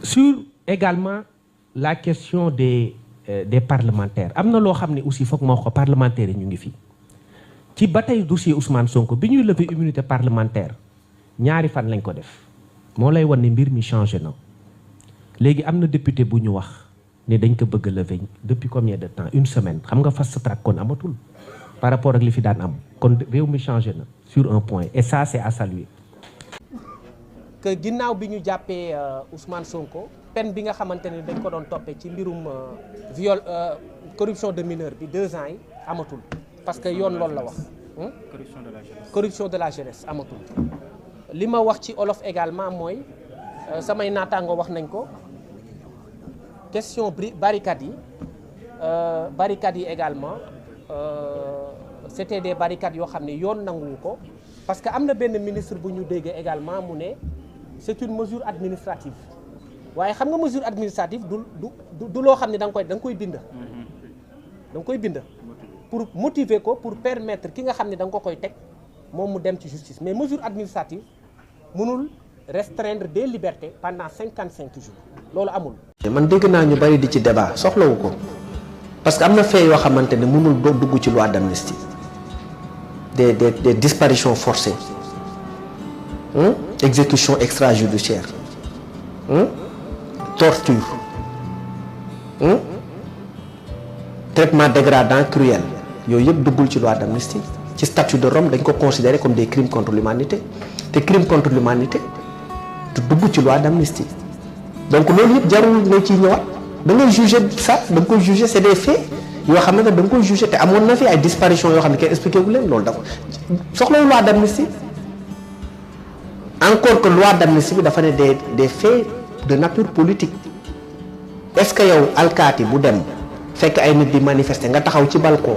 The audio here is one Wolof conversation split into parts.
sur également la question des parlementaires am na loo xam ne aussi foog ma wax ko parlementaires yi ñu ngi fi ci ba tey dossier Ousmane Sonko bi ñuy lever immunité parlementaire ñaari fan lañ ko def moo lay wan ne mbir mi changé na léegi am na député bu ñu wax ne dañ ko bëgg a lever depuis combien de temps une semaine xam nga fast track kon amatul par rapport ak li fi daan am kon réew mi changé na sur un point et ça c'est à saluer. que ginnaaw bi ñu jàppee Ousmane Sonko peine bi nga xamante ne dañ ko doon toppee ci mbirum viol corruption de mineur bi 2 ans yi amatul parce que yoon loolu la wax. corruption de la jeunesse. corruption de la jeunesse amatul. li ma wax ci olof également mooy samay naataango wax nañ ko question barricades yi également c'était des barricades yoo xam ne yoon nanguwu ko parce que am na benn ministre bu ñu déggee également mu ne c'est une mesure administrative waaye xam nga mesure administrative du loo xam ne da nga koy bind. da nga koy bind pour motiver ko pour permettre ki nga xam ne da nga ko koy teg moom mu dem ci justice mais mesure administrative mënul restreindre des libertés pendant 55 jours loolu amul. man dégg naa ñu bari di ci débat soxlawu ko parce que am na fait yoo xamante ne mënul doo dugg ci loi d'amnistie des disparitions forcées exécution extrajudiciaire torture traitement dégradant cruel yooyu yëpp duggul ci loi d'amnistie ci statut de Rome dañ ko considérer comme des crimes contre l'humanité te crimes contre l'humanité du dugg ci loi d'amnistie donc loolu yëpp jarul nga ciy ñëwaat da ngay juger ça da nga koy juger c'est des faits yoo xam ne da nga koy juger te amoon na fi ay disparitions yoo xam ne kenn expliqué wu leen loolu dafa soxlawul loi d'amnistie encore que loi d'amnistie bi dafa ne des faits de nature politique est-ce que yow alkaati bu dem fekk ay nit di manifester nga taxaw ci balcon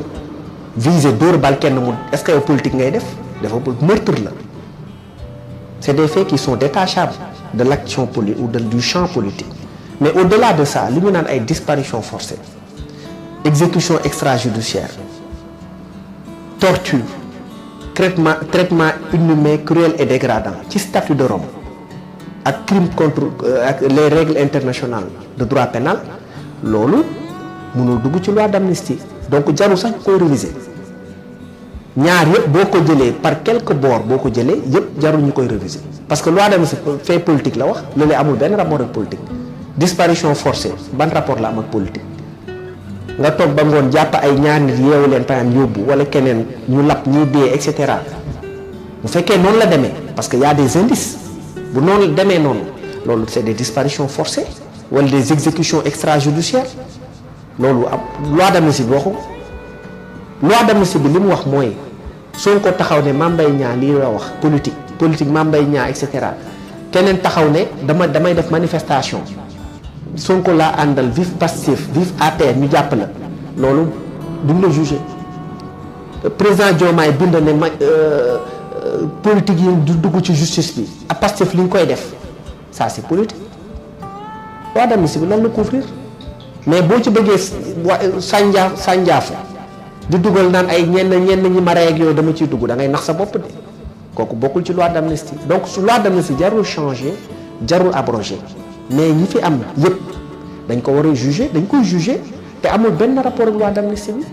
viser dóor bal kenn mu est-ce que yow politique ngay def dafa meurtre la c'est des faits qui sont détachables de l'action politique ou du champ politique mais au-delà de ça li ñu naan ay disparitions forcées exécution extrajudiciaire torture traitement inhumain cruel et dégradant ci statut de Rome ak crime contre ak les règles internationales de droit pénal loolu mënul dugg ci loi d'amnistie donc jarul sax koy réviser ñaar yëpp boo ko jëlee par quelque bord boo ko jëlee yëpp jarul ñu koy réviser parce que loi d'amnistie fait politique la wax loolu amul benn rapport ak politique disparition forcée ban rapport la am ak politique nga toog ba ngoon jàpp ay ñaar nit yeewu leen par exemple yóbbu wala keneen ñu lap ñuy dee et cetera bu fekkee noonu la demee parce que y a des indices bu noonu demee noonu loolu c'est des disparitions forcées wala des exécutions extrajudiciaires loolu am loi d'amnistie bi waxu loi d'amnistie bi li mu wax mooy Sonko taxaw ne Mame Mbaye Niang lii la wax politique Mame Mbaye Niang et cetera keneen taxaw ne damay def manifestation Sonko laa àndal vif Pastef vif APR ñu jàpp la loolu duñ la juger président Diomaye bind ne politique yi du dugg ci justice bi à Pastef li ñu koy def ça c'est politique loi d'amnistie bi lan la couvrir mais boo ci bëggee sànjaafu di dugal naan ay ñenn ñi ma rey ak yooyu dama ciy dugg da ngay nax sa bopp de kooku bokkul ci loi d'amnistie donc su loi d'amnistie jarul changer jarul abroger mais ñi fi am yëpp dañ ko war a juger dañ koy juger te amul benn rapport ak loi d'amnistie bi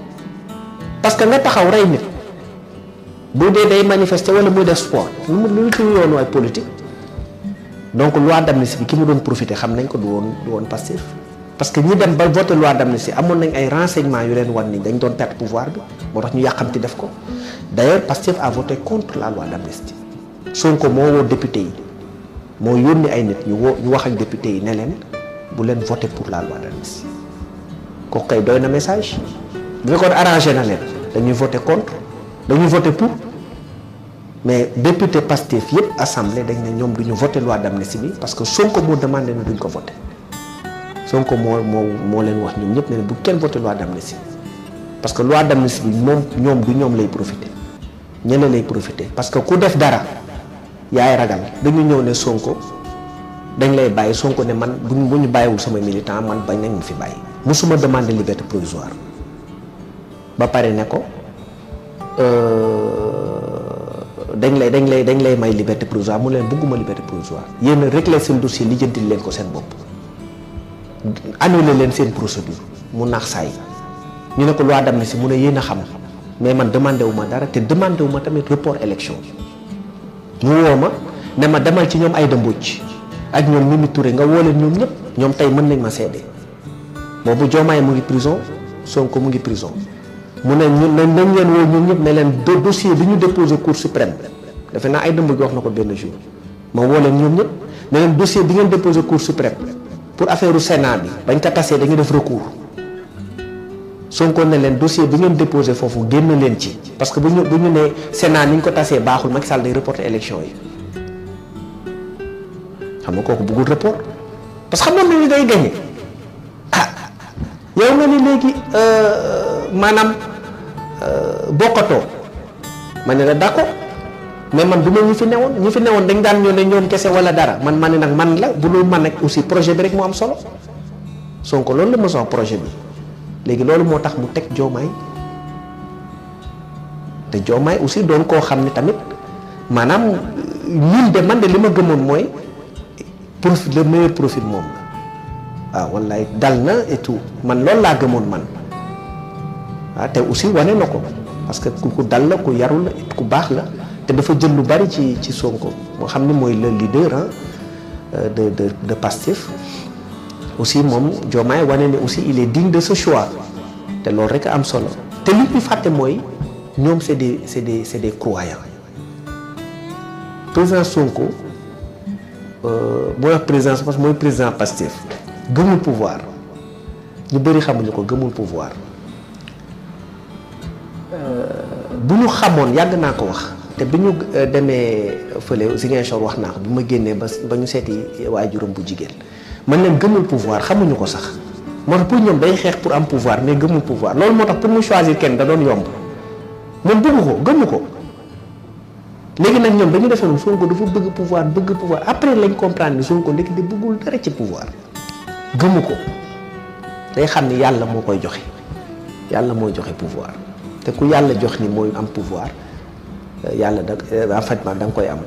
parce que nga taxaw rey nit bu dee day manifester wala muy def sport lu ci yoonu ay politique donc loi d'amnistie bi ki mu doon profiter xam nañ ko du woon Pastef parce que ñi dem ba voter loi d'amnistie amoon nañ ay renseignements yu leen wan ni dañ doon perdre pouvoir bi moo tax ñu yàqamti def ko d'ailleurs Pastef a voté contre la loi d'amnistie Sonko moo woo député yi moo yónni ay nit ñu wax ak député yi ne leen bu leen voter pour la loi d'amnistie kooku kay doy na message bu fekkoon arrangé na leen dañuy voter contre dañuy voter pour mais député Pastef yëpp assemblée dañ ne ñoom duñu voter loi d'amnistie bi parce que Sonko moo demandé na duñ ko voter Sonko moo leen wax ñoom ñëpp ne bu kenn voter loi d'amnistie parce que loi d'amnistie bi ñoom lay profiter ñeneen lay profiter parce que ku def dara yaay ragal dañu ñëw ne Sonko dañ lay bàyyi Sonko ne man bu ñu bàyyiwul sama militant man bañ nañ fi bàyyi musuma demander liberté provisoire ba pare ne ko dañ lay may liberté provisoire mu leen bëgguma liberté provisoire yéen a régler seen dossier lijjantil leen ko seen bopp annuler leen seen procédure mu naax saay ñu ne ko loi d'amnistie mu ne yéen a xam mais man demandé wu ma dara te demandé wu ma tamit report élection mu woo ma ne ma demal ci ñoom Aïda Mbodj ak ñoom Mimi Touré nga woo leen ñoom ñëpp ñoom tey mën nañ ma seede boobu Diomaye mu ngi prison Sonko mu ngi prison mu ne ñu nañ leen woo ñoom ñëpp ne leen dossier bi ñu déposé cour suprême defe naa Aïda Mbodj wax na ko benn jour ma woo leen ñoom ñëpp ne leen dossier bi ngeen déposé cour suprême pour affaire u Sénat bi bañ ko tasee dañuy def recours Sonko ne leen dossier bi ngeen déposé foofu génn leen ci parce que bu ñu nee Sénat ni ñu ko tasee baaxul Macky Sall day reporter élection yi xam nga kooku bëggul report parce que xam nga ni day gagné yow nga ni léegi maanaam bokkatoo ma ne la d'accord mais man du ma ñi fi newoon dañ daan ñëw ne ñoom kese wala dara man ma ne nag man la bu dul man nag aussi projet bi rek moo am solo Sonko loolu la mos a wax projet bi léegi loolu moo tax mu teg Diomaye te Diomaye aussi doon koo xam ne tamit maanaam ñun de man de li ma gëmoon mooy profil le meilleur profil moom la waaw wallaay dal na et tout man loolu laa gëmoon man waaw te aussi wane na ko parce que ku dal la ku yarul la ku baax la te dafa jël lu bari ci Sonko moo xam ni mooy le leader de Pastef aussi moom Diomaye wane ne aussi il est digne de ce choix te loolu rek am solo te li ñu fàtte mooy ñoom c'est des croyants président Sonko mooy wax président parce que mooy président Pastef gëmul pouvoir ñu bëri xamuñu ko gëmul pouvoir bu ñu xamoon yàgg naa ko wax te bi ñu demee fële Ziguinchor wax naa ko bi ma génnee ba ñu seeti waajuram bu jigéen man leen gëmul pouvoir xamuñu ko sax moo tax pour ñoom day xeex pour am pouvoir mais gëmul pouvoir loolu moo tax pour mu choisir kenn da doon yomb moom bëggu ko gëmu ko léegi nag ñoom dañu defee Sonko dafa bëgg pouvoir après lañ comprendre ni Sonko ndekk di bëggul dara ci pouvoir gëmu ko day xam ni yàlla moo koy joxe yàlla mooy joxe pouvoir te ku yàlla jox ni mooy am pouvoir yàlla da en fait da nga koy am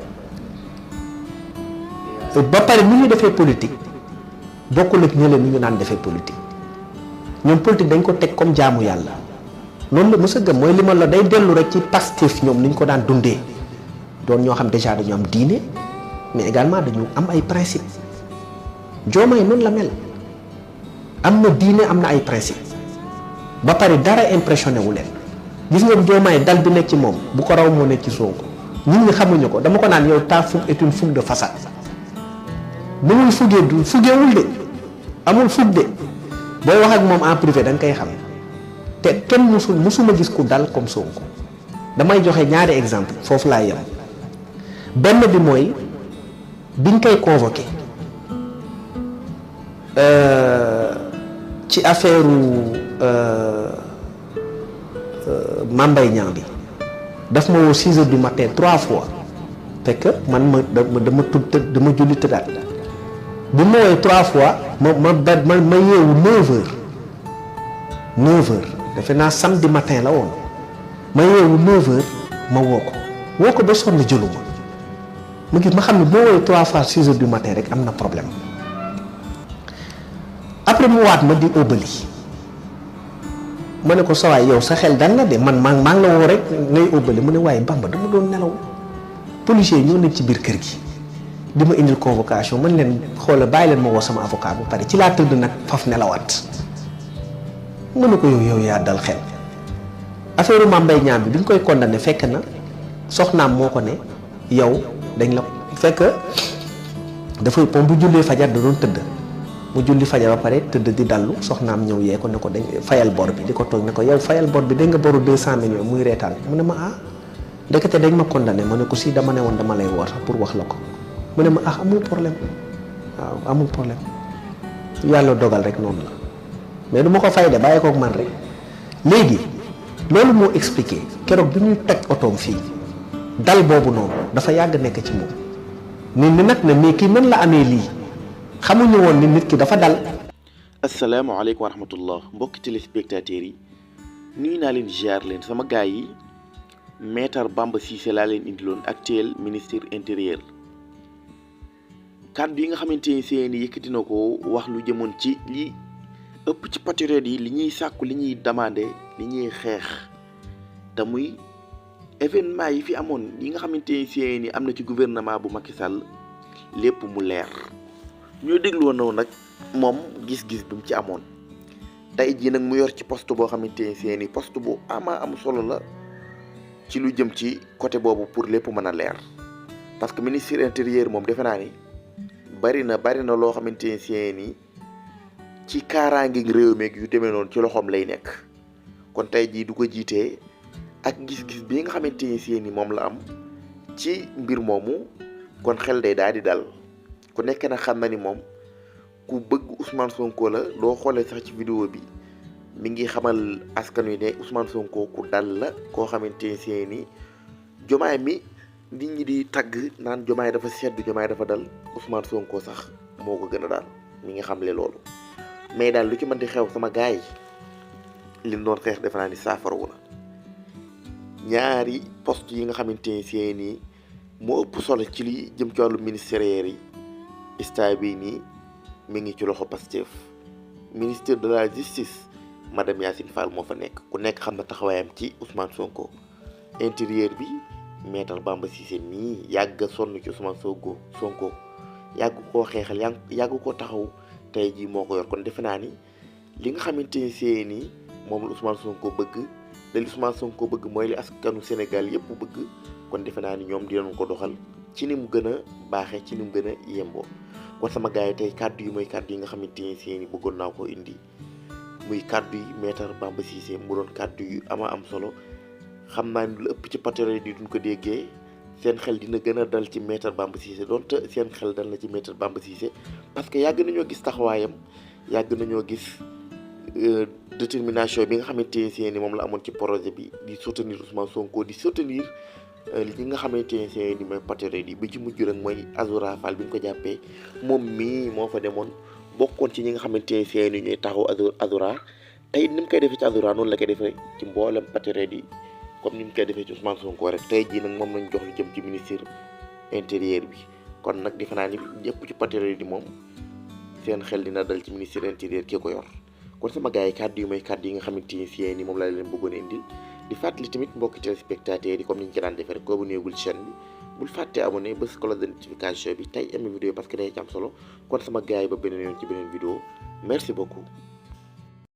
ba pare ni ñu defee politique bokkul ak ñële ni ñu naan defee politique ñoom politique dañ ko teg comme jaamu yàlla noonu la mës a gëm mooy li ma la day dellu rek ci Pastef ñoom ni ñu ko daan dundee doon ñoo xam déjà dañu am diine mais également dañu am ay principe Diomaye noonu la mel am na diine am na ay principe ba pare dara impressionné wu leen gis nga Diomaye dal bi nekk ci moom bu ko raw moo nekk ci Sonko nit ñi xamuñu ko dama ko naan yow ta fougue est une fougue de façade bu muy fuggee du fuggeewul de amul fugg de booy wax ak moom en privé da nga koy xam te kenn musuma gis ku dal comme Sonko damay joxe ñaari exemple foofu laa yem benn bi mooy biñ koy convoqué ci affaire Mame Mbaye Niang bi daf ma woo 6 heures du matin 3 fois fekk man dama julli tëddaat bi ma woowee 3 fois ma yeewu 9 heures defe naa samedi matin la woon ma yeewu 9 heures ma woo ko ba sonn jëlu ma gis ma xam ne boo woowee 3 fois 6 heures du matin rek am na problème après mu waat ma di óbbali ma ne ko sawaay yow sa xel dal na de man maa ngi la woo rek ngay óbbali mu ne waaye Bamba dama doon nelaw policier ñoo nekk ci biir kër gi di ma indil convocation man leen xoola bàyyi leen ma woo sama avocat bu pare ci laa tëdd nag faf nelawaat mu ne ko yow yaa dal xel affaire Mame Mbaye Niang bi ñu koy condamné fekk na soxnaam moo ko ne yow dañ la fekk dafa moom bu jullee fajar da doon tëdd mu julli fajar ba pare tëdd di dallu soxnaam ñëw yee ko ne ko dañ fayal bor bi di ko toog ne ko yow fayal bor bi dégg nga boru 200 millions muy reetaan mu ne ma ndekete dañ ma condamné ma ne ko si dama ne woon dama lay woo sax pour wax la ko mu ne ma amul problème waaw amul problème yàlla dogal rek noonu la mais du ma ko fay de bàyyi kook man rek léegi loolu moo expliqué keroog bi ñuy toj otoom fii dal boobu noonu dafa yàgg nekk ci moom nit ñi nag ne mais kii nan la amee lii xamuñu woon ni nit ki dafa dal. asalaamaaleykum wa rahmatullah mbokki téléspectateurs yi nuyu naa leen ziar leen sama gaay yi Maître Bamba Cissé laa leen indiloon actuel ministre intérieur kàddu yi nga xamante ni seeni yëkkati na ko wax lu jëmoon ci li ëpp ci patriote yi li ñuy sàkku li ñuy demandé li ñuy xeex te muy événement yi fi amoon yi nga xamante ni seeni am na ci gouvernement bu Macky Sall lépp mu leer ñoo déglu woon nag moom gis-gis bi mu ci amoon tey jii nag mu yor ci poste boo xamante ni seeni poste bu am solo la ci lu jëm ci côté boobu pour lépp mën a leer parce que ministre intérieur moom defe naa ni bari na loo xamante ni seeni ci kaaraange réew mi yu demee noonu ci loxoom lay nekk kon tey jii du ko jiitee ak gis-gis bi nga xamante ni seeni moom la am ci mbir moomu kon xel day daal di dal ku nekk na xam na ni moom ku bëgg Ousmane Sonko la doo xoolee sax ci vidéo bi mi ngi xamal askan wi ne Ousmane Sonko ku dal la koo xamante ni seeni jomaay mi nit ñi di tagg naan jomaay dafa sedd jomaay dafa dal Ousmane Sonko sax moo ko gën a daal mi ngi xamle loolu mais daal lu ci mën di xew sama gaay yi li doon xeex defe naa ni saafarawu na ñaari poste yi nga xamante ni seeni moo ëpp solo ci li jëm ci wàllu ministériel yi instant bii nii mi ngi ci loxo Pastef ministère de la justice madame Yacine Fall moo fa nekk ku nekk xam na taxawaayam ci Ousmane Sonko intérieur bi maître Bamba Cissé mii yàgg sonn ci Ousmane Sonko yàgg koo xeexal yàgg koo taxaw tey jii moo ko yor kon defe naa ni li nga xamante ni seeni moom la Ousmane Sonko bëgg te li Ousmane Sonko bëgg mooy li askanu Sénégal yëpp bëgg kon defe naa ni ñoom dinañ ko doxal ci ni mu gën a baaxee ci ni mu gën a yemboo kon sama gars yi tey kàddu yi mooy kàddu yi nga xamante ni seeni bëggoon naa ko indi muy kàddu yi maître Bamba Cissé mu doon kàddu yu am solo xam naa ni lu ëpp ci patriote yi duñ ko déggee seen xel dina gën a dal ci maître Bamba Cissé donte seen xel dal na ci maître Bamba Cissé parce que yàgg nañoo gis taxawaayam yàgg nañoo gis détermination bi nga xamante ne seeni moom la amoon ci projet bi di soutenir Ousmane Sonko di soutenir li nga xamante ne seeni mooy patriote yi bi ci mujj rek mooy Azoura Fall bi ñu ko jàppee moom mii moo fa demoon bokkoon ci ñi nga xamante ne seeni ñuy taxaw Azoura tey ni mu koy defee ci Azoura noonu la koy defee ci mboolem patriote yi comme ni mu koy defee ci Ousmane Sonko rek tey jii nag moom lañ jox lu jëm ci ministère intérieur bi kon nag defe naa ni ñëpp ci patriote yi moom seen xel dina dal ci ministère intérieur ki ko yor kon sama gars yi kàddu yi mooy kàddu yi nga xamante ni si moom laa leen bëggoon a indil di fàttali tamit mbokki téléspectateurs yi comme ni ñu ko daan defee rek koo bu néegul chaîne bi bul fàtte abonné bës cloche de notification bi tey amee vidéo parce que day ci am solo kon sama gars yi ba beneen yoon ci beneen vidéo merci beaucoup